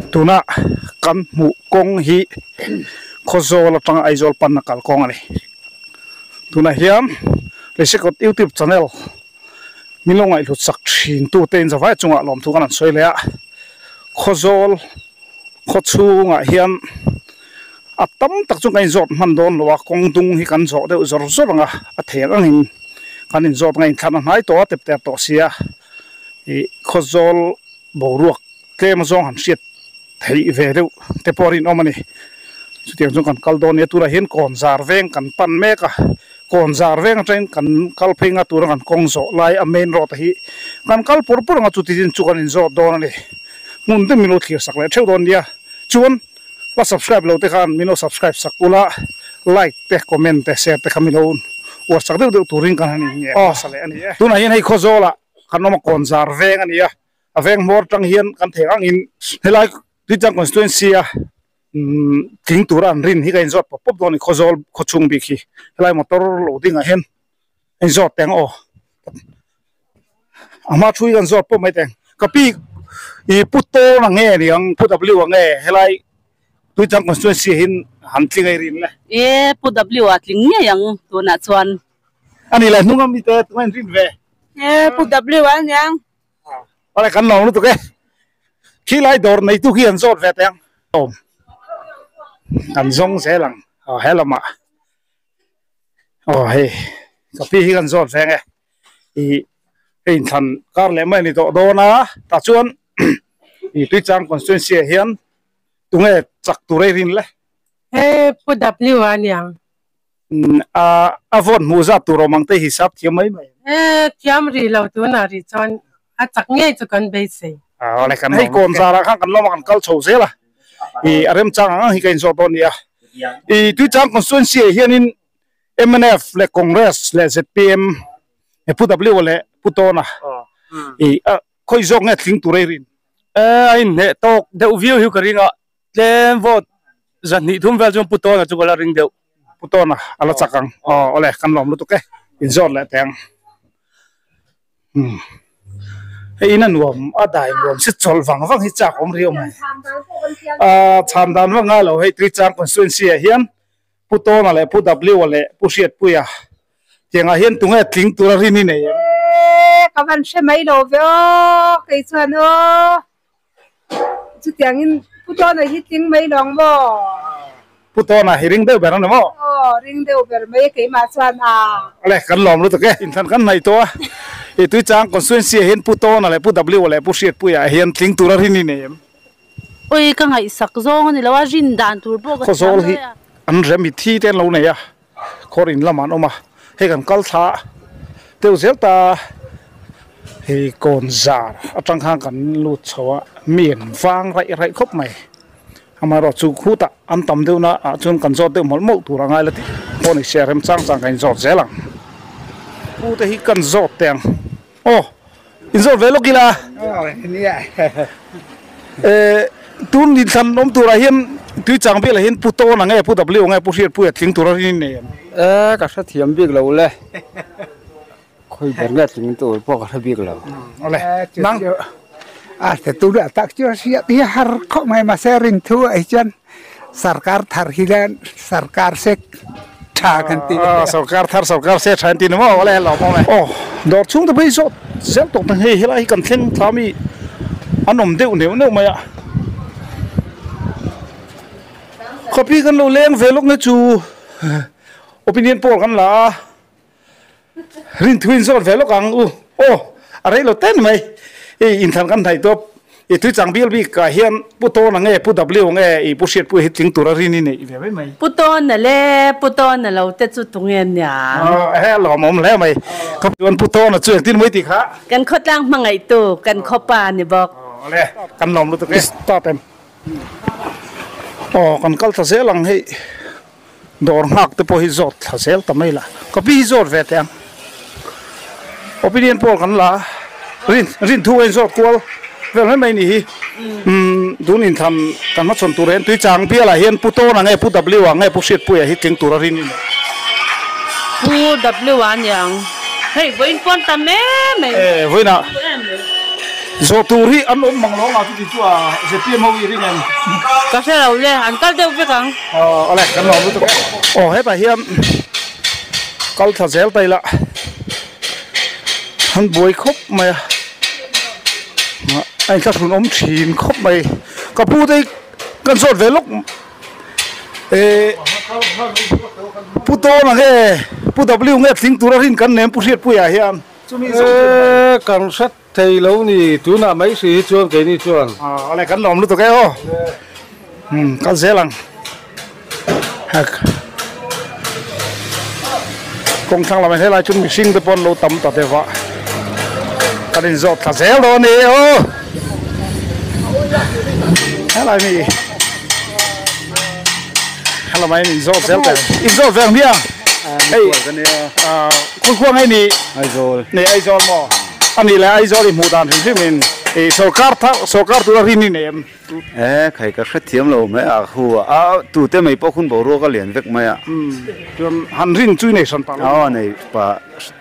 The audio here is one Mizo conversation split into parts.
Tuna kan hmuh kawng hi Khawzawl atanga Aizawl panna kal kawng a ni. Tunah hian Leisekawt YouTube channel min lo ngaihhlut sak thin tute in zavai chungah lawmthu kan han sawi leh a. Khawzawl khaw chhungah hian a tam tak chu kan inzawt hman dawn lo a, kawng dung hi kan zawh deuh zawr zawr ang a, a thei ang angin kan inzawt ang a, inthlan a hnai tawh a, tep ter tawh sia ih Khawzawl boruak tlem a zawng han hriat theih ve deuh te pawh a rinawm a ni. Chutiang chuan kan kal dawn nia, tunah hian Kawnzar veng kan pan mek a, Kawnzar veng atangin kan kal phei nga tura kan kawng zawh lai a main road a hi kan kal pur pur ang a, chuti chin chu kan inzawt dawn a ni. Hmun te min lo thlir sak leh theuh dawn nia, chuan la subscribe lo te khan min lo subscribe sak ula, like te comment te share te kha min lo uar sak deuh deuh turin kan han innge hmasa leh a ni e. Tunah hian hei Khawzawlah kan awm a, Kawnzar veng a ni a, a veng hmawr tang hian kan thei angin helai Tuichang constituency a tling tura an rin hi ka inzawt pawp pawp dawn a ni Khawzawl khawchhung bik hi helai motor lo dingah hian a inzawt teng aw a hma thu hi kan zawt pawp mai teng ka pi ih pu tawn ang nge ni ang pu W ang nge helai Tuichang constituency ah hian han tling a i rin le. E pu W a tling ngei ang tunah chuan. A ni le hnung a mite tunga in rin ve. E pu W a niang. Awle kan lawm lutuk e. Khi lai dawr neitu khi an zawt ve teh ang. Awm kan zawng zel ang aw he lamah aw hei ka pi hi kan zawt ve ang e ih hei inthlan kar leh mai a ni tawh dawn a tah chuan ih Tuichang constituency ah hian tunge chak tur ei rin le. He Pu W a niang. A vote hmuh zat tur awm ang te hisap thiam mai mai. E thiam rih lo tunah rih chuan a chak ngei chu kan beisei. Awle kan hei kawn zarah khan kan lawm a kan kal chho zel a i a remchang ang ang hi ka inzawt dawn nia. I Tuichang constituency ah hianin mnf leh Congress leh zpm e Pu W leh Pu Tawna i a khawi zawk nge tling tur ei rin. E a inhneh tawk deuh viau hi ka ring a Tlem vote zahnih thum vel chuan Pu Tawna chu ka la ring deuh. Pu Tawna a la chak ang. Aw awle kan lawm lutuk e. Inzawt leh teh ang. Umm hei in a nuam a dai nuam si chawlh vang vang hi chak awm riau mai. Aaa chhan dan vak ngai lo hei Tuichang constituency ah hian Pu Tawna leh Pu W-a leh Pu Hriatpuia tiangah hian tunge tling tura rin i nei em? E ka van hre mai lo ve aw kei chuan aw. Chutiangin Pu Tawna hi tling mai lo ang maw? Pu Tawna hi ring deuh ber a ni maw? Aw, ring deuh ber mai a keimah chuan a. Awle, kan lawm lutuk e. Inthlan kan hnaih tawh a, i Tuichang constituency ah hian Pu Tawna leh Pu W leh Pu Hriatpuia ah hian tling tura rin i nei em? Ui, ka ngaihsak zawng a ni lo a, rin dan tur pawh ka thiam Khawzawl hi an rem i thi te an lo nei a, khawr in lamah an awm a, hei kan kal thla deuh zel ta hei kawn zar atang khan kan lut chho a mi an vang raih raih khawp mai amaherawh chu khutah an tam deuh na ah chuan kan zawt deuh mawlh mawlh tur a ngai la tih pawh ni se remchang chang kan inzawt zel ang pu te hi kan zawt teh ang aw inzawt ve lawk ila eh tun inthlan awm turah hian tui chang velah hian pu tawn ang nge pu w ang nge pu hriatpuia tling tur a rin nei em eh ka hrethiam bik lo le khawi ber nge tling tur pawh ka hre bik lo awle nang a te tu le tak chu hriat hi har khawp mai mahse rin thu ah hi chuan sarkar thar hi le sarkar se tha kan ti a sarkar thar sarkar se tha an ti ni maw awle lawm awm e aw dawr chhung te phei zawt zel tawk ta hei helai hi kan thleng thla mi an awm deuh neuh neuh mai a khawpi kan lo leng ve lawk na chu opinion poll kan la a rin thu in zawt ve lawk ang u aw a rei lo ten mai i inthlan kan hnaih tawp i tui chang bial bik ah hian pu Tawna nge pu W nge i pu Hriatpuia hi tling tura rin i neih ve mai mai. Pu Tawna le pu Tawna lo te chu tunge nia. Aw he a lawmawm hle mai ka chuan pu Tawna chu engtin mai tih kha. Kan khawtlang hmangaihtu kan khawpa ni bawk. Aw le kan lawm lutuk e. Start em. Aw kan kal ta zel ang hei. Dawr nghak te pawh hi zawt thla zel ta mai la, ka pi hi zawt ve teh ang. Opinion poll kan la a, rin rin thu a inzawt kual vel mai mai ni hi. Umm tun inthlan kan hmachhawn tur hian Tuichang bialah hian Pu Tawna nge Pu W-a nge Pu Hriatpuia hi tling tura rin i nei. Pu W-a aniang. Hei vawiin pawn tam em mai. E vawiinah zawh tur hi an awm mang lo ang a chuti chu a zpm ho i ring em? Ka hre lo le, an kal deuh vek ang. Aw awle kan lawm lutuk e. Aw hetah hian kal thla zel ta ila an buai khawp mai a, a inthlahrun awm thin khawp mai. Ka pu te hi kan zawt ve lawk. Eh Pu Tawna nge Pu W nge tling tura rin kan nem Pu Hriatpuia hian chumi zawng chu Eh kan hre thei lo ni tunah mai hri hi chuan keini chuan. Aw ale kan lawm lutuk e aw um kal zel ang hak kawng thlang lamah helai chu mihring te pawh an lo tam ta deuh a kan inzawt thla zel dawn a ni aw helai mi helai in zawt zel teh in zawt ve ang hmiang hei ah khua ngei ni Aizawl ni Aizawl maw a nih leh Aizawl i hmuh dan hrim hrim in ih sawrkar thar sawrkar tura rin i nei em. E khai ka hrethiam lo mai a khu a tute mai pawh khun boruak a lian vek mai a. Chuan han rin chu i nei hran pah lo. Aw nei pah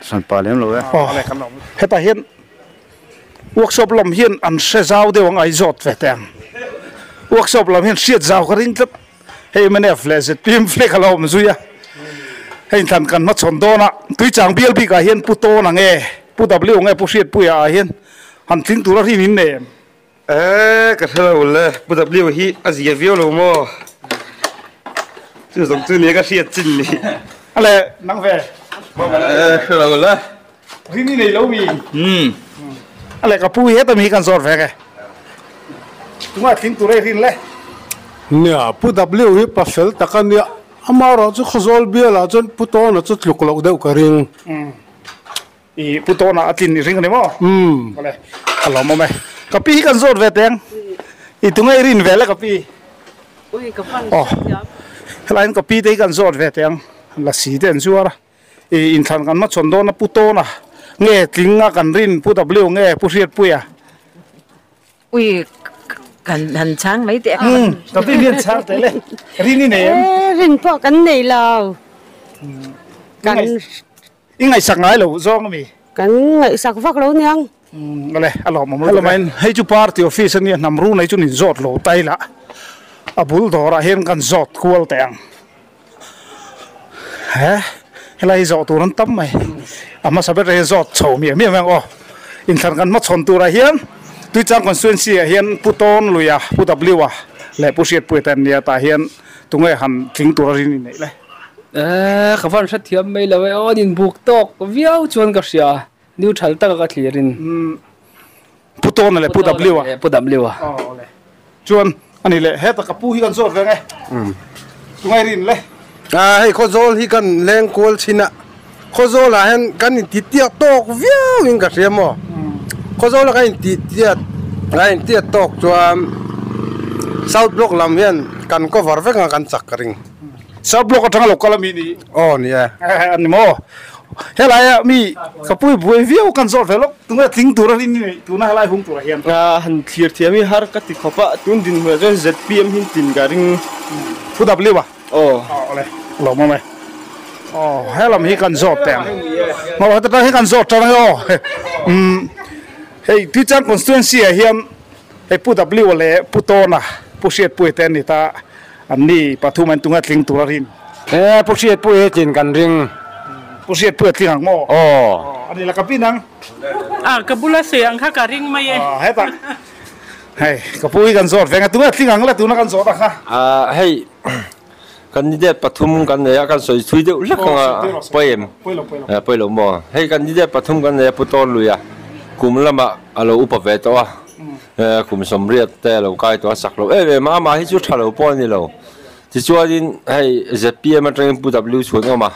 hran pah lem lo e. Aw hetah hian workshop lam hian an hre zau deuh ang a i zawt ve teh ang. Workshop lam hian hriat zau ka ring tlat. Hei mnf leh zpm flag a lo awm zui a. Hei inthlan kan hmachhawn dawn a Tuichang bial bikah hian Pu Tawna nge Pu W nge Pu Hriatpuia ah hian han tling tura rin in nei em? Eh, ka hre lo le, Pu W hi a zia viau lo maw? Chu zawng chu nia ka hriat chin ni. Ale, nang ve. Eh, hre lo le. Rin i nei lo mi? Hmm. Ale, ka pu hi heta mi hi kan zawt vek e. Tunga tling tur e rin le. Nia, Pu W hi pa fel tak a nia. Amaherawh chu Khawzawl bialah chuan Pu Tawna chu tluk loh deuh ka ring. Hmm. I pu tawnah a tlin i ring a ni maw? Umm. Awle, a lawmawm e. Ka pi hi kan zawt ve teng. I tunge i rin vel e ka pi? Ui, ka pan Aw, helaiin ka pi te hi kan zawt ve teng. Lasi te an zuar a. I inthlan kan hmachhawn dawn a pu tawnah nge tling a kan rin pu W nge pu Hriatpuia? Ui, kan han chhang mai teh. Umm, ka pi hian chhang teh le. Rin i nei em? E, rin pawh kan nei lo. Kan I ngaihsak ngai lo zawng ami? Kan ngaihsak vak lo niang. Umm ale a lawmawm lutuk e. Hello main hei chu party office ania hnam ru nei chu nin zawt lo ta ila a bul dawrah hian kan zawt kual teh ang. He helai hi zawh tur an tam mai a hmasa ber hi zawt chho miah miah mai ang aw. Inthlan kan hmachhawn turah hian Tuichang constituency ah hian Pu Tawn Luia, Pu W a leh Pu Hriatpuia te an nia tah hian tunge han tling tura rin inneih le. Eh, ka van hrethiam mai lo e aw, an inbuk tawk viau chuan ka hria, neutral taka ka thlir in. Umm, Pu Tawna leh Pu W a. Pu W a. Aw le. Chuan ani leh heta ka pu hi kan zawt veng e. Tungai rin le. Ah, hei Khawzawl hi kan leng kual chin a, Khawzawl ah hian kan inti tiat tawk viau in ka hria maw? Khawzawl a kan inti tiat, kan intiat tawk chuan South Block lam hian kan cover vek ang a kan chak ka ring. South Block atanga lo kal a mi ni? Aw ni e. A ni maw? Helai a mi ka pui buai viau kan zawt ve lawk tunge tling tur a rin ni tuna helai hung turah hian. A han thlir thiam hi har ka ti khawp a, tun dinhmunah chuan zpm hi tin ka ring. Pu W a? Aw. Aw awle, lawm awm e. Aw helam hi kan zawt teh ang. Maw heta tang hi kan zawt tan ang e aw. Umm hei Tuichang constituency ah hian hei Pu W a leh Pu Tawna, Pu Hriatpuia te an ni ta. An ni pathum an tunga tling tur a rin. E, Pu Hriatpuia hi tlin kan ring. Pu Hriatpuia tling ang maw? Aw. A ni la ka pin ang. A, ka bula sawi ang kha ka ring mai e. Aw, hetah. Hei, ka pu hi kan zawt veng a, tunga tling ang la tuna kan zawt a kha. A, hei, candidate pathum kan nei a, kan sawi thui deuh hlek ang a, pawi em? Pawi lo, pawi lo. Pawi lo maw? Hei, candidate pathum kan nei a, Pu Tawnluia kum lamah a lo upa ve tawh a. Kum sawmriat te a lo kai tawh a sak lo em em a, amah hi chu tha lo pawh a ni lo. Tichuanin hei zpm atangin Pu W chhuan awm a,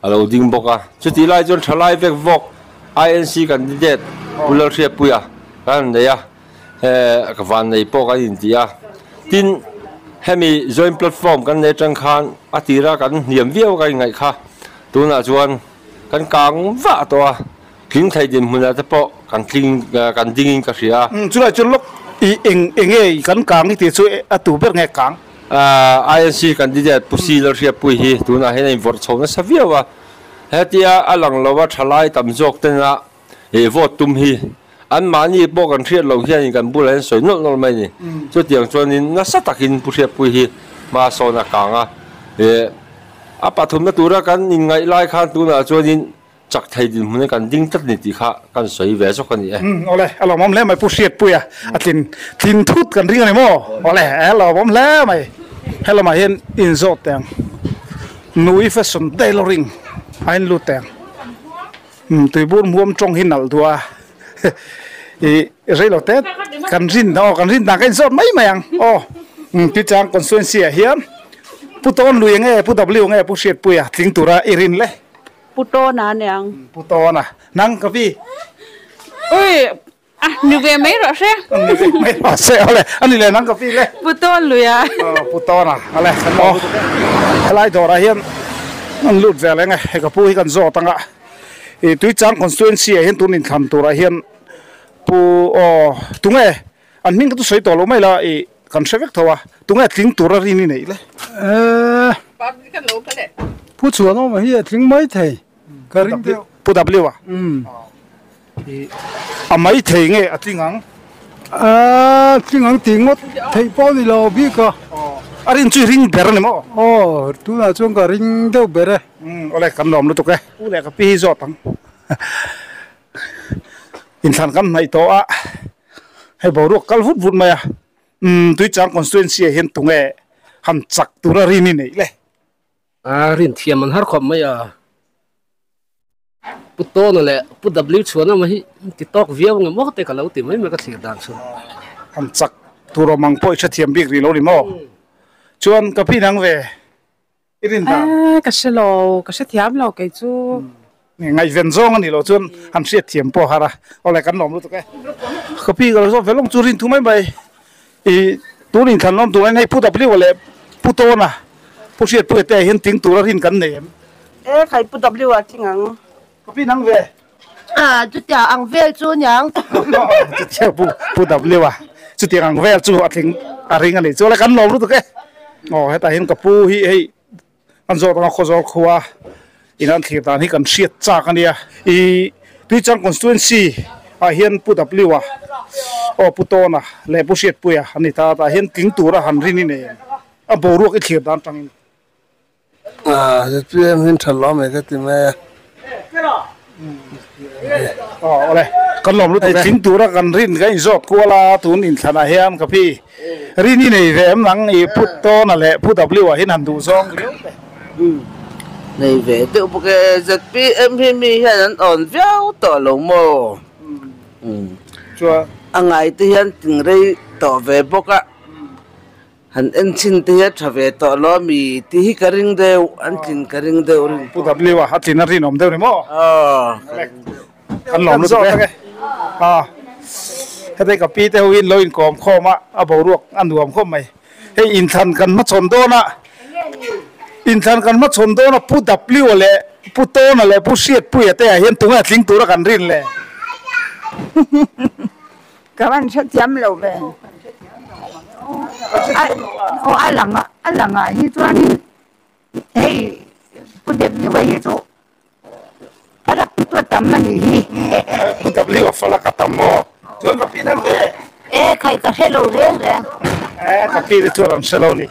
a lo ding bawk a. Chutih lai chuan thalai vek vawk INC candidate Pu Lalhriatpuia kan han nei a, ka vannei pawh kan inti a. Tin, hemi joint platform kan nei atang khan a tira kan hniam viau a kan inngaih kha tunah chuan kan kang vah tawh a. Tling thei dinhmunah te pawh kan tling kan ding in ka hria a. Chulai chu lawk i eng eng nge i kan kang i tih chu a tu ber nge kang? INC candidate Pu Si Lalhriatpui hi tunah hian a invawrh chho nasa viau a. Hetia a lang lova thalai tam zawk tena ih vote tum hi anmahni pawh kan hriat loh hianin kan bulah hian sawi nawlh nawlh mai a ni. Chutiang chuanin nasa takin Pu Hriatpui hi hma sawn a kang a, ih a pathumna tura kan inngaih lai khan tunah chuanin chak thei dinhmun hi kan ding tlat ni tih kha kan sawi ve zawk a ni e. Umm awle, a lawmawm hle mai Pu Hriatpui a, a tlin tlin thut kan ring a ni maw? Awle, a lawmawm hle mai. Helamah hian inzawt teh ang, Nui Fashion Tailoring a inlut teh ang. Umm tuibur muam tawng hi nalh duh a, ih reilo te kan rin aw kan rin dan ka inzawt mai mai ang aw. Umm Tuichang constituency ah hian Pu Tawn Lui nge Pu W nge Pu Hriatpuia tling tura i rin le? Pu Tawna aniang. Pu Tawna. Nang ka pi. Ui, a ni ve mai rawh se. Ni ve mai rawh se, awle. A ni le nang ka pi le. Pu Tawn luia. Aw, Pu Tawna. Awle, kan lo. Helai dawrah hian an lut ve leng e. Hei ka pu hi kan zawt anga. I Tuichang constituency ah hian tun inthlan turah hian Pu aw tunge an hming ka chu sawi tawh lo mai la i kan hre vek tho a tunge tling tura rin i neih le. Eee Pu Chhuanawma hi a tling mai thei ka ring deuh. Pu W a a mai thei nge a tling ang? Eee tling ang tih ngawt theih pawh a ni lo bik a. A rin chu i ring ber a ni maw? Aw tunah chuan ka ring deuh ber e. Awle kan lawm lutuk e. Pu leh ka pi hi zawt ang. Inthlan kan hnaih tawh a. Hei boruak kal vut vut mai a, umm Tuichang constituency ah hian tunge han chak tura rin i neih le? A rin thiam an har khawp mai a, Pu Tawna leh Pu W Chhuanawma hi ti tawk viau nge maw te ka lo ti mai mai ka thlir dan chu. Han chak tur awm ang pawh i hrethiam bik rih lo ni maw? Chuan ka pi nang ve. I rin dan? Eh, ka hre lo, ka hre thiam lo kei chu. Ngaihven zawng a nih loh chuan han hriat thiam pawh a har a, awle kan lawm lutuk e. Ka pi ka lo zawk ve lawng chu rin thu mai mai. I tun inthlan lawm tur hian hei Pu W leh Pu Tawna, Pu Hriatpuia te ah hian ting tura rin kan nei em? E khai Pu W a ting ang. Ka pi nang ve. Ah, chutiang ang vel chu aniang. Chutiang Pu Pu W a, chutiang ang vel chu a tling a ring a ni. Chuan kan lawm lutuk e. Aw hetah hian ka pu hi hei an zawt anga Khawzawl khua in an thlir dan hi kan hriat chak a nia. I Tuichang constituency ah hian Pu W a, aw Pu Tawna leh Pu Hriatpuia an ni ta. Tah hian tling tura han rin i nei em? A boruak i thlir dan tangin. ZPM hi tha lo mai ka ti mai a. Aw awle kan lawm lutuk e. Thing tura kan rin ka inzawt kual a tun inthlan ah hian ka pi rin i nei ve em nang i Pu Tawna leh Pu W ah hian han duh zawng riau te. Nei ve deuh bawk e ZPM hi mi hian an awn viau tawh lo maw? Chuan. A ngai te hian tingrei tawh ve bawk a. Han en chhin te hi a tha ve tawh lo ami tih hi ka ring deuh, an tlin ka ring deuh rin. Pu W a, a tlin a rinawm deuh ni maw? Aw, ka ring deuh. Kan lawm lutuk e. Aw, hetei ka pi te ho hi an lo inkawm khawm a, a boruak a nuam khawp mai. Hei inthlan kan hmachhawn dawn a, inthlan kan hmachhawn dawn a Pu W leh Pu Tawna leh Pu Hriatpuia te ah hian tunge a tling tura kan rin le? Ka van hrethiam lo ve. Aw a lang a langah hi chuanin hei Pu W hi chu falak chu a tam a nih hi. Pu W a falak a tam maw? Chuan ka pi deuh ve. E khai ka hre lo reng reng. E ka pi te chuan an hre lo ni.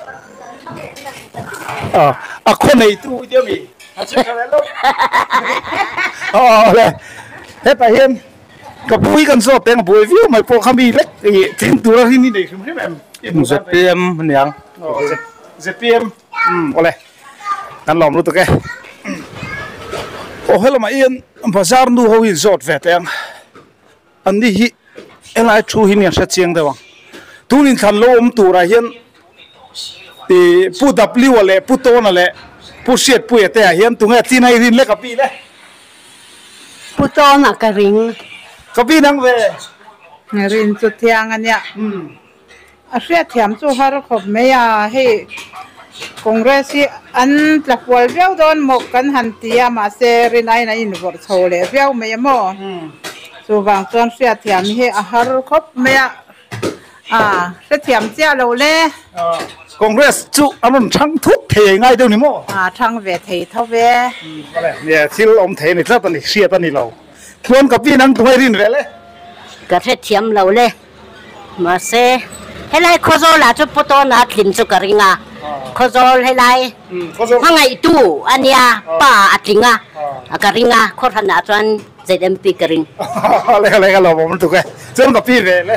A khaw neitu i tia mi? A hre tha ve lo. Aw le hetah hian Ka pui kan zawt teng a buai viau mai pawh kha mi lek i tling tura rin i nei hrim hrim em? ZPM aniang. ZPM awle kan lawm lutuk e. Aw helamah hian bazar nu ho hi zawt ve teh ang. An ni hi helai thu hi mi an hre chiang deuh ang. Tun inthlan lo awm turah hian i Pu W-a leh Pu Tawna leh Pu Hriatpuia te ah hian tunge tlin a i rin lek a pi le? Pu Tawna ka ring. Ka pi nang ve. Rin chu thiang a nia. A hriatthiam chu har khawp mai a, hei Congress hi an tla fual viau dawn maw kan han ti a, mahse rin aiin an invawrh chho leh viau mai a maw? Chuvang chuan hriatthiam hi a har khawp mai a, a hrethiam chiah lo le. Congress chu an rawn thang thut thei ngai deuh ni maw? A thang ve thei tho ve. Awle, nia thil awm thei a ni tlat a ni, hriat a ni lo. Tluan ka pi nang tungai rin ve le. Ka hrethiam lo le. Mahse, helai Khawzawl ah chu Pu Tawna tlin chu ka ring a. Khawzawl helai hmangaihtu a nia, pa a tling a, ka ring a, Khawhran ah chuan ZMP ka ring. Awle awle ka lawm awm lutuk e. Chuan ka pi ve le.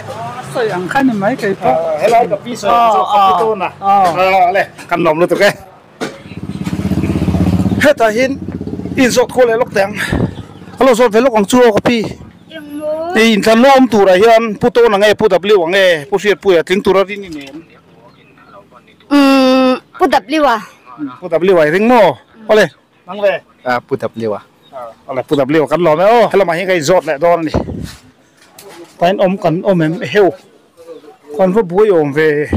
Sawi ang kha ni mai kei pawh. Helai ka pi sawi ang chu ka pu Tawna. Awle kan lawm lutuk e. Hetah hian inzawt kual leh lawk teh ang. Ka lo zawt ve lawk ang chu aw ka pi. Hei inthlan lawm turah hian Pu Tawna nge Pu W ang nge Pu Hriatpuia tling tura rin i nei em? Umm Pu W a. Pu W a i ring maw? Awle nang ve. Pu W a. Awle Pu W a kan lawm e aw. Helamah hian ka inzawt leh dawn a ni. Tain awm kan awm em eheu. Kan va buai awm ve.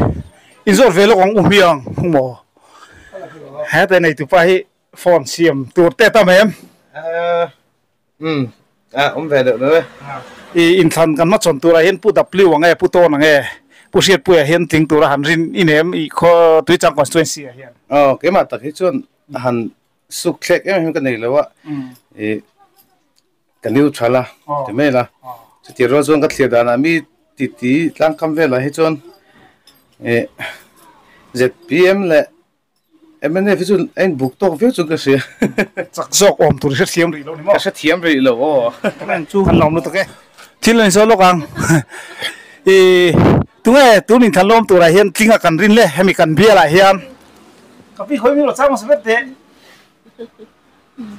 Inzawt ve lawk ang u hmiang maw? Heta neitupa hi phone siam tur te tam em? Umm a awm ve deuh deuh e. I inthlan kan hmachhawn turah hian Pu W ang e, Pu Tawn ang e, Pu Hriatpuia hian tling tura han rin i nem i khaw Tuichang constituency ah hian. Aw keimah tak hi chuan han suk thlek em em ka nei lo a, i ka neutral a ti mai la, chuti rual chuan ka thlir danah mi titi tlangkam velah hi chuan i zpm leh Mnf hi chu a inbuk tawk viau chuan ka hria. Chak zawk awm tur i hrethiam rih lo ni maw? Ka hrethiam rih lo aw. Chu kan lawm lutuk e. Thil an insawi lawk ang. I tunge tun inthan lawm turah hian tlinga kan rin le hemi kan bialah hian. Ka pi khawi mi lo chang hmasa ber teh.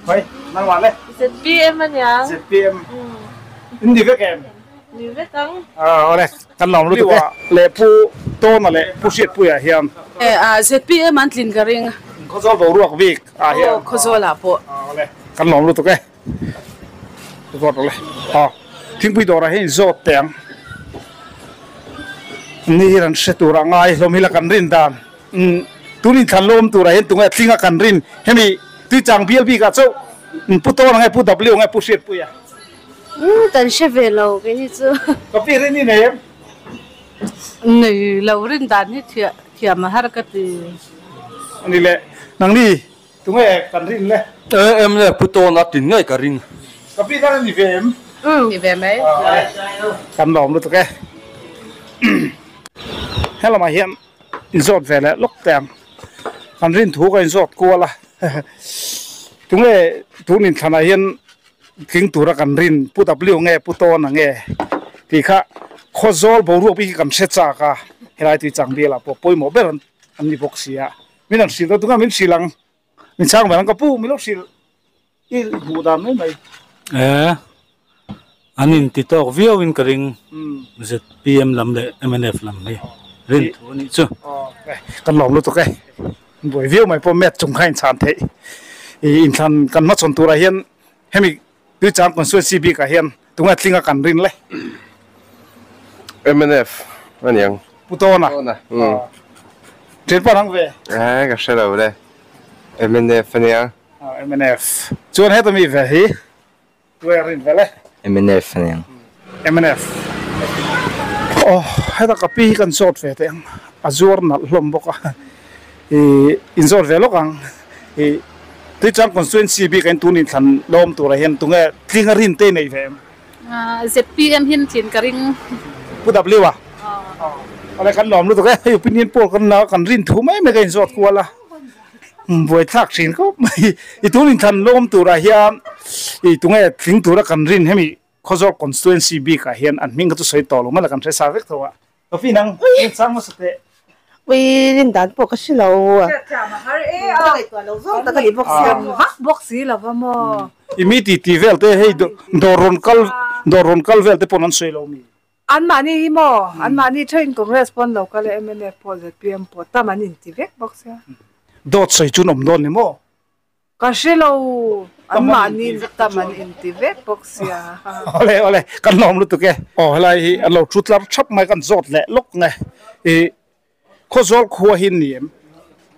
Khawi nangmah le. ZPM a nia. ZPM. In ni vek em? Ni vek ang. Awle kan lawm lutuk e. Leh Pu Tawna leh Pu Hriatpuia hian. ZPM an tlin ka ring. Khawzawl boruak bik ah hian. Aw Khawzawl ah pawh. Awle kan lawm lutuk e. Zawt awle. Aw thingpui dawrah hian inzawt teh ang. Ni hi ran hre tur a ngai hlawm hi la kan rin dan. Tun inthlan lawm turah hian tunge tlinga kan rin hemi Tuichang bial bikah chauh Pu Tawna nge Pu W nge Pu Hriatpuia? Umm kan hre ve lo keini chu. Ka pi rin i nei em? Nei lo rin dan hi thiam a har ka ti. Ani le nangni tunge kan rin le? Em le Pu Tawna tin ngei ka ring. Ka pi khan a ni ve em? Umm ni ve mai. Kan lawm lutuk e. Helamah hian inzawt ve leh lawk teh ang kan rin thu ka inzawt kual a tunge tun inthlanah hian tling tura kan rin pu W nge pu Tawna nge tih kha Khawzawl boruak bik hi kan hre chak a helai tui chang bialah pawh pawimawh ber an ni bawk si a min han hrilh dawn tunge min hrilh ang min chhang ber ang ka pu min lo hrilh. I hmuh dan mai mai. E, an inti tawk viau in ka ring ZPM lam leh mnf lam hi rin thu a nih chu. Kan lawm lutuk e. Buai viau mai pawh mat chung kha inchhan theih. I inthlan kan hmachhawn turah hian hemi Tuichang constituency bikah hian tunge tlinga kan rin le? Mnf a niang. Pu Tawna. Ṭhian pawh an hang ve. E, ka hre lo le. Mnf a niang. Mnf chuan heta mi ve hi tuai a rin vel e. Mnf a niang. Mnf aw heta ka pi hi kan zawt ve teh ang a zuar nalh hlawm bawk a ih in zawt ve lawk ang ih Tuichang constituency bik ah hian tun inthlan lawm turah hian tunge tling a rin te nei ve em? ZPM hian tlin ka ring. Pu W a awle kan lawm lutuk e hei opinion poll kan la kan rin thu mai mai ka inzawt kual a. Buaithlak thin khawp mai. I tun inthlan lawm turah hian i tunge tling tura kan rin hemi Khawzawl constituency bikah hian an hming kha chu sawi tawh lo mai la kan hre sa vek tho a. Coffee nang in chang hmasa teh. Ui rin dan pawh ka hre lo. Ka ngaihtuah lo zawng tak a ni bawk sia. Vak bawk si lo va maw. I mi ti ti vel te hei dawr rawn kal dawr rawn kal vel te pawn an sawi lo mi. Anmahni hi maw? Anmahni thein Congress pawn lo kal e, mnf pawh zpm pawh tam an inti vek bawk sia. Dawt sawi chu an awm dawn ni maw? Ka hre lo, anmahni tam an inti vek bawk sia. Awle awle, kan hlawm lutuk e. Aw helai hi an lo thu tlar thap mai kan zawt leh lawk nge i Khawzawl khua hi ni em?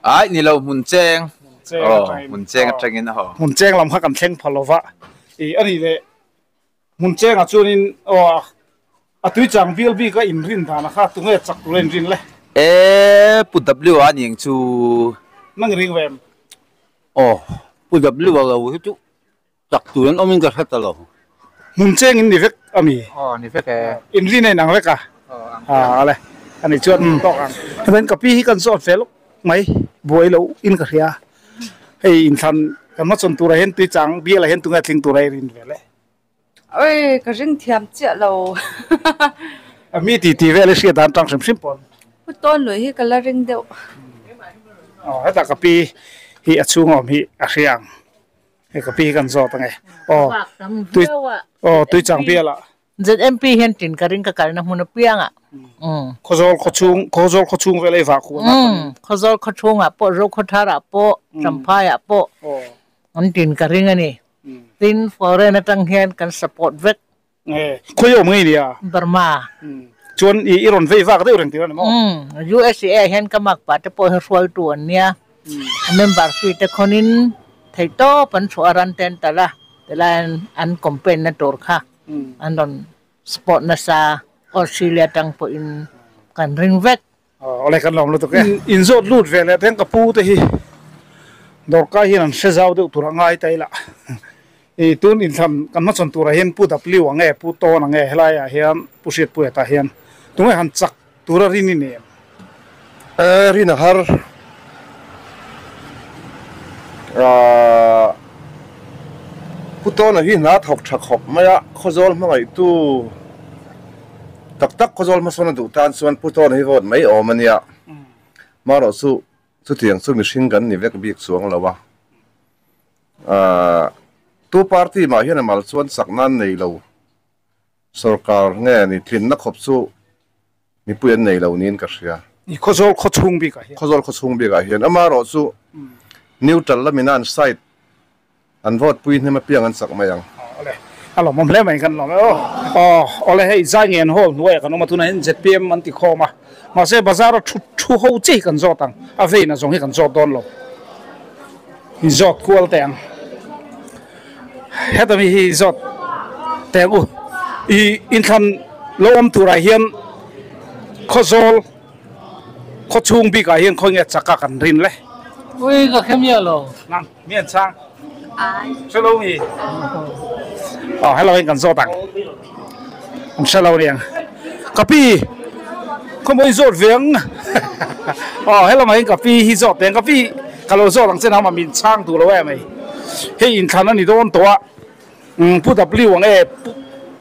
Ai ni lo hmun cheng. Aw hmun cheng atangin a haw. Hmun cheng lam kha kan thleng pha lova i a ni leh. Hmun chengah chuanin aw a tuichang bial bik a inrin danah kha tunge chak tur a inrin le? E Pu W a ni ang chu. Nang ring ve em? Aw, Pu W a lo hi chu chak tur an awmin ka hre ta lo. Hmun cheng in ni vek a mi? Aw, ni vek e. In rin a inang vek a? Aw, ang Ah, ale. Ani chuan tawk ang. Hemen ka pi hi kan zawt ve lawk mai, buai lo in ka hria. Hei inthlan kan hmachhawn turah hian tuichang bialah hian tunge tling tura i rin ve le? Oi, ka ring thiam chiah lo. Mi ti ti vel i hriat dan tang hrim hrim pawn. Pu tawn lui hi ka la ring deuh. Aw, heta ka pi hi a chhung awm hi a hria ang. Hei ka pi hi kan zawt ange. Aw, tui aw tuichang bialah. ZMP hian tin ka ring ka kalna hmun apiangah. Khawzawl khawchhung Khawzawl khawchhung vel ei vah khuan a. Khawzawl khawchhungah pawh Zokhawtharah pawh Champhaiah pawh an tin ka ring a ni. Tin foreign atang hian kan support vek. Nge khawi awm ngei nia? Burma. Chuan i i rawn vei vak deuh reng tir a ni maw? USA hian ka mak pa te pawh hi hruaitu an nia. A member fee te khawnin thei tawp an chhuah a ran te an talh a, tilai an campaign na tur kha an rawn support nasa Australia atang pawhin kan ring vek. Awle kan lawm lutuk e. In zawt lut ve leh teng ka pu te hi dawrkai hian an hre zau deuh tur a ngai ta ila. I tun inthlan kan hmachhawn turah hian Pu W ang nge Pu Tawn ang nge helai ah hian Pu Hriatpuia tah hian tunge han chak tura rin i ni em? E rin a har. Ahh Pu Tawna hi hna thawk tha khawp mai a, Khawzawl hmangaihtu Tak tak Khawzawl hmasawn a duh tan chuan Pu Tawna hi vote mai awm a nia. Marawh chu chutiang chu mihring kan ni vek bik chuang lo a. Ahh tu party mah hian a mal chuan chak nan nei lo. Sorkar nge ni tlinna khawp chu mipui an nei lo niin ka hria. Khawzawl khawchhung bikah hian. Khawzawl khawchhung bikah hian. Amarawh chu neutral lamina an side An vote pui hnem apiang an chak mai ang. Awle, a lawmawm hle mai kan lawm e aw. Aw, awle hei zai ngen hall hnuaiah kan awm a, tunah hian zpm an ti khawm a, mahse bazar a thu thu ho che hi kan zawt ang, a vein a zawng hi kan zawt dawn lo, in zawt kual teh ang. Heta mi hi zawt teh ang u, i inthlan lo awm turah hian Khawzawl khawchhung bikah hian khawi nge chaka kan rin le? Ui ka khe miah lo. Nang. Mi an chang. Hre lo mi. Aw hello in kan zawt ang. An hre lo niang. Ka pi khawmawi zawt ve ang. Aw hello mai ka pi hi zawt teng ka pi ka lo zawt ang che na ma min chang duh lo em ai. Hei inthlan a ni dawn tawh a. Pu W ang e,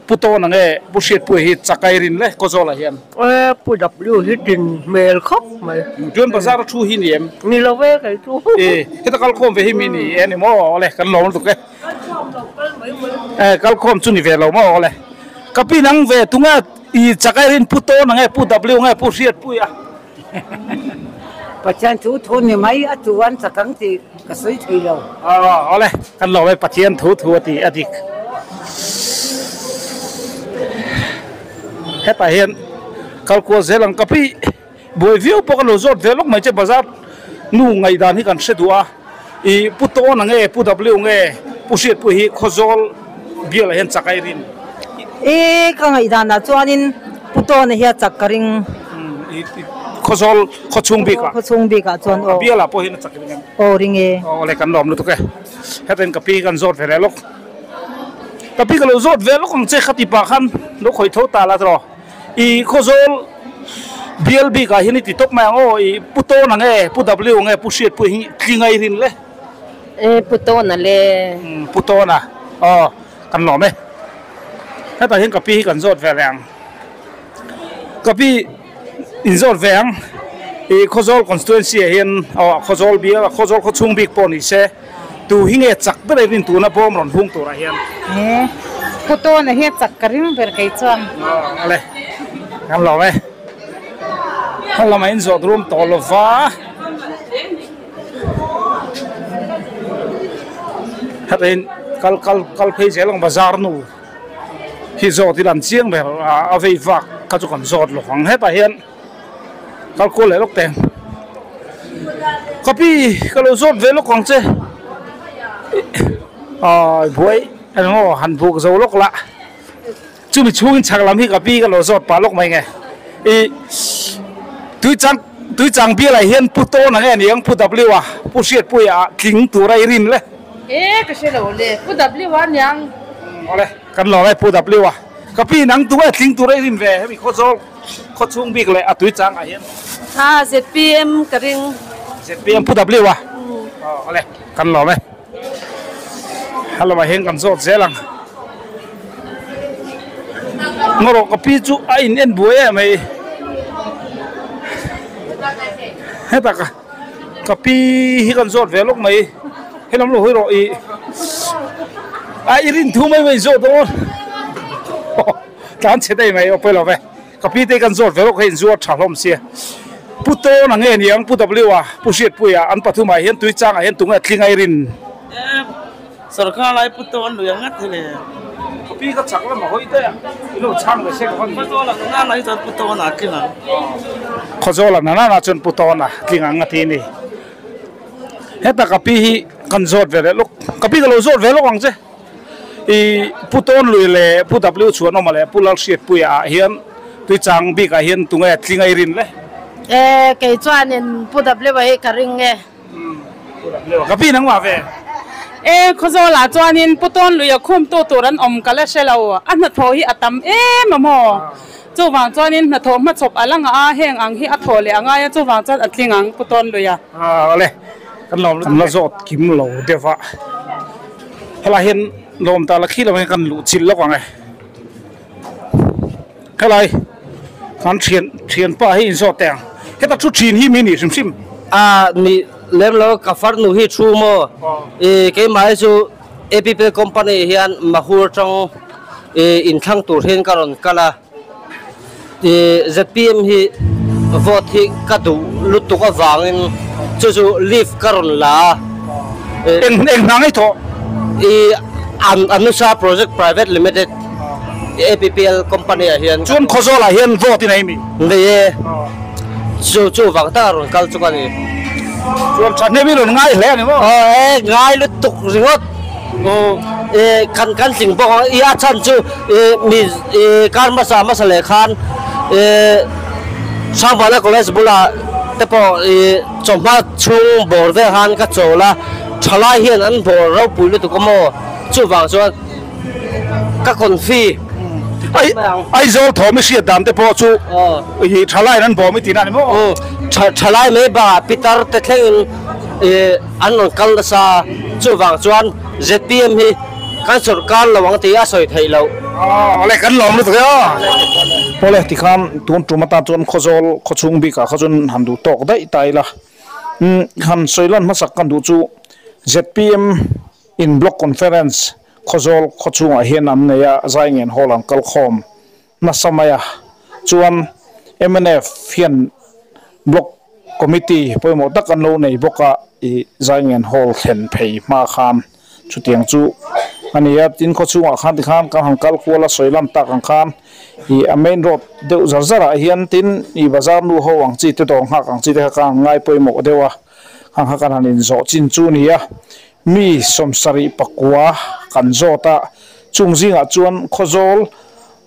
Pu Tawn ang e, Pu Hriatpuia hi chakai rin le Kawzawlah hian. E, Pu W hi din hmel khawp mai. Tuan bazar a thu hi ni em? Ni lo ve kei chu. E, heta kalkhawm ve hi mi ni e ni maw awle kan lawm lutuk e. E, kalkhawm chu ni ve lo maw awle. Ka pi nang ve tunga i chakai rin Pu Tawn ang e, Pu W ang e, Pu Hriatpuia. Pathian thu thu ni mai a tu an chak ang tih ka sawi thei lo. Aw awle kan lawm e Pathian thu thu a ti a dik. Hetah hian kal kual zel ang ka pi buai viau pawh ka lo zawt ve lawk mai che bazar nu ngaihdan hi kan hre duh a ih Pu Tawn ang e Pu W nge Pu Hriatpuii hi Khawzawl bialah hian chak a i rin. I ka ngaihdanah chuanin Pu Tawna hi a chak ka ring. Khawzawl khawchhung bikah. Khawchhung bikah chuan aw. A bialah pawh hian a chak ring em? Aw ring e. Aw le kan lawm lutuk e. Hetin ka pi kan zawt ve leh lawk. Ka pi ka lo zawt ve lawk ang che khati pah khan lo khawih tho ta la tawh. I Khawzawl bial bikah hian i ti tawp mai ang aw i Pu Tawna nge Pu W nge Pu Hriatpuii hi tling a i rin le? E Pu Tawna le. Pu Tawna aw kan lawm e. Hetah hian ka pi hi kan zawt ve leh ang. Ka pi in zawt ve ang i Khawzawl constituency ah hian aw Khawzawl bial a Khawzawl khawchhung bik pawh ni se tu hi nge chak ber a rin tuna bawm rawn hung turah hian. He Pu Tawna hi a chak ka ring ber kei chuan. Aw ale kan lawm e. Heng lamah in zawt rum tawh lova. Hetah hian kal kal kal phei zel ang bazar nu. Hi zawt ila an chiang ber a vei vak kha chu kan zawt lo ang hetah hian kal kual leh lawk teng ka pi ka lo zawt ve lawk ang che aw buai engemaw han buk zo lawk lah chumi chhungin chhak lam hi ka pi ka lo zawt pah lawk mai nge ih. Tuichang Tuichang bial ah hian Pu Tawna nge aniang Pu W a Pu Hriatpuia ah tling tur a i rin le. E ka hre lo le Pu W a aniang. Awle kan lawm e Pu W a. Ka pi nang tu nge tling tur a i rin ve hemi Khawzawl khawchhung bik leh a Tuichang ah hian. A ZPM ka ring. ZPM Pu W a. Awle kan lawm e. Hello ah hian kan zawt zel ang. Ngawrawh ka pi chu a in en buai em hei. Heta ka ka pi hi kan zawt ve lawk mai. Helam lo hawi rawh i a i rin thu mai mai zawt dawn. Tlan chhe daih mai aw pawi lo ve. Ka pi te kan zawt ve lawk hei inzuar tha hlawm sia. Pu Tawna nge niang Pu W a Pu Hriatpuia an pathumah hian Tuichangah hian tunge tling a i rin. Sorkar lai Pu Tawn lui ang ngat hi le. Ka pi ka chak lam a hawi daih a, i lo chhang ve se ka van. Khawzawl a nana hi chuan Pu Tawna a tling ang. Khawzawl a nana chuan Pu Tawna tling ang a ti a ni. Heta ka pi hi kan zawt ve leh lawk, ka pi ka lo zawt ve lawk ang che. I Pu Tawn lui leh Pu W Chhuanawma leh Pu Lalhriatpuia ah hian Tuichang bik ah hian tunge tling a i rin le? E, kei chuanin Pu W a hi ka ring e. Pu W a ka pi nangmah ve. E, Khawzawlah chuanin Pu Tawn lui a khumtu tur an awm ka la hre lo. A hnathawh hi a tam em a maw? Chuvang chuanin hnathawh hmachhawp a la ngah a, heng ang hi a thawh leh a ngai a, chuvang chuan a tling ang Pu Tawn lui a. Awle, kan lawm lutuk e. Kan la zawt kim lo deuh a. Helai hian lawm ta la khi lo hian kan luh chilh lawk ang e. Helai kan thian thianpa hi inzawt teh ang. Heta thu thin hi mi nih hrim hrim. A ni lem lo ka farnu hi thu maw i keimah hi chu APP company hian Mahur atang i inthlang tur hian ka rawn kal a i zpm hi vote hi ka duh lutuk avangin chu chu leave ka rawn la a. Eng eng hna ngei thawh? I Anusa Project Private Limited APPL company ah hian. Chuan Khawzawl ah hian vote i nei mi? Nei e. Chu chu vang tak a rawn kal chu ka ni. Chuan thahnem i rawn ngai hle a ni maw? Aw e ngai lutuk ringawt. E kan kan tling bawk ang i a chhan chu e mi e kar hmasa hmasa leh khan e Hrangvana College bulah te pawh e chawhma chhung bawr vel khan ka chawl a, thalai hian an bawr ropui lutuk a maw? Chuvang chuan ka confi Ai Aizawl thawm i hriat dan te pawh chu i thalaiin an bawm i tihna a ni maw? Thalai mai bakah pitar te thlengin an rawn kal nasa a, chuvang chuan zpm hi kan sawrkar lo ang tih a sawi theih loh. Awle kan lawm lutuk e aw. Pawle tikhan tun tum atan chuan Khawzawl khawchhung bikah kha chuan han duh tawk daih ta ila. Han sawi lan hmasak kan duh chu zpm In Block Conference Khawzawl khawchhungah hian an nei a, Zaingen Hall an kal khawm nasa mai a, chuan mnf hian Block Committee pawimawh tak an lo nei bawk a, i Zaingen Hall thlen phei hma khan chutiang chu a ni a, tin khawchhungah khan tikhan kan han kal kual a sawi lam tak ang khan i a main road deuh zar zarah hian tin i bazar nu ho ang chi te dawr nghak ang chi te kha ka han ngai pawimawh deuh a, hang kha kan han inzawh chin chu a ni a. Mi 74 kan zawt a, chung zingah chuan Khawzawl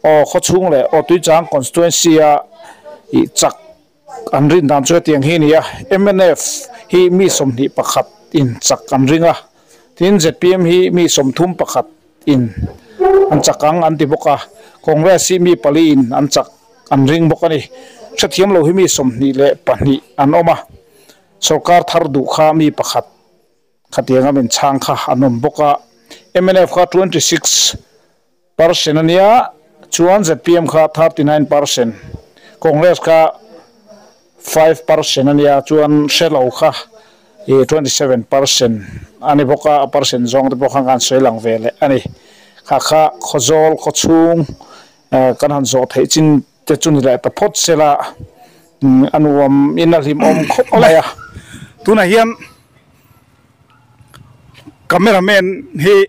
aw khawchhung leh aw Tuichang constituency a ih chak an rin dan chu hetiang hi a ni a, mnf hi mi 21 in chak an ring a, tin zpm hi mi 31 in an chak ang an ti bawk a, Congress hi mi pali in an chak an ring bawk a ni. Hrethiam lo hi mi 22 an awm a, sorkar thar duh kha mi pakhat Khatianga min chhang kha an awm bawk a, mnf kha 26% a nia, chuan zpm kha 39%, Congress kha 5% a nia, chuan hrelo kha 27% a ni bawk a, a percent zawng te pawh khan kan sawi lang ve leh a ni. Kha kha Khawzawl khawchhung kan han zawh theih chin te chu ni leh ta phawt sela a nuam in a hlimawm khawp mai a. Tunah hian Camera man hi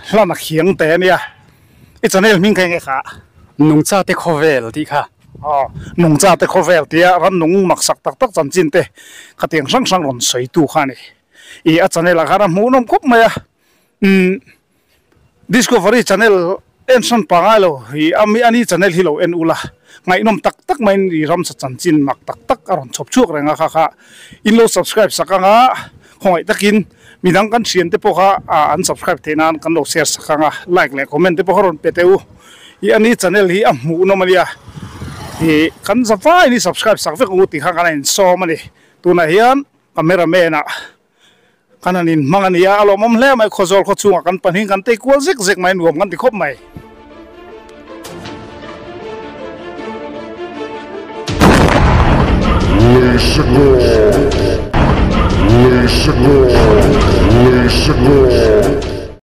hlan a khiang teh a nia, i channel hming kha enge kha? Nungcha te khawvel tih kha. Aw, nungcha te khawvel tia ram nung maksak tak tak chanchin te khatiang hrang hrang rawn sawi tu kha a ni. I a channel ah khan a hmuhnawm khawp mai a, umm Discovery channel en hran pangai lo hi a mi ani channel hi lo en ula Ngaihnawm tak tak maiin i ramsa chanchin mak tak tak a rawn chhawp chhuak reng a kha kha in lo subscribe sak ang a, khawngaih takin midang kan thian te pawh kha an subscribe theih nan kan lo share sak ang a, like leh comment te pawh kha rawn pe teh u. I ani channel hi a hmuhnawm a nia, i kan za vaiin i subscribe sak vek ang u tih kha kan a insawm a ni. Tunah hian cameraman ah Kan han inhmang a ni a, a lawmawm hle mai, Khawzawl khaw chhungah kan pahnih kan tei kual zek zek mai, nuam kan ti khawp mai. Leisekawt Leisekawt Leisekawt.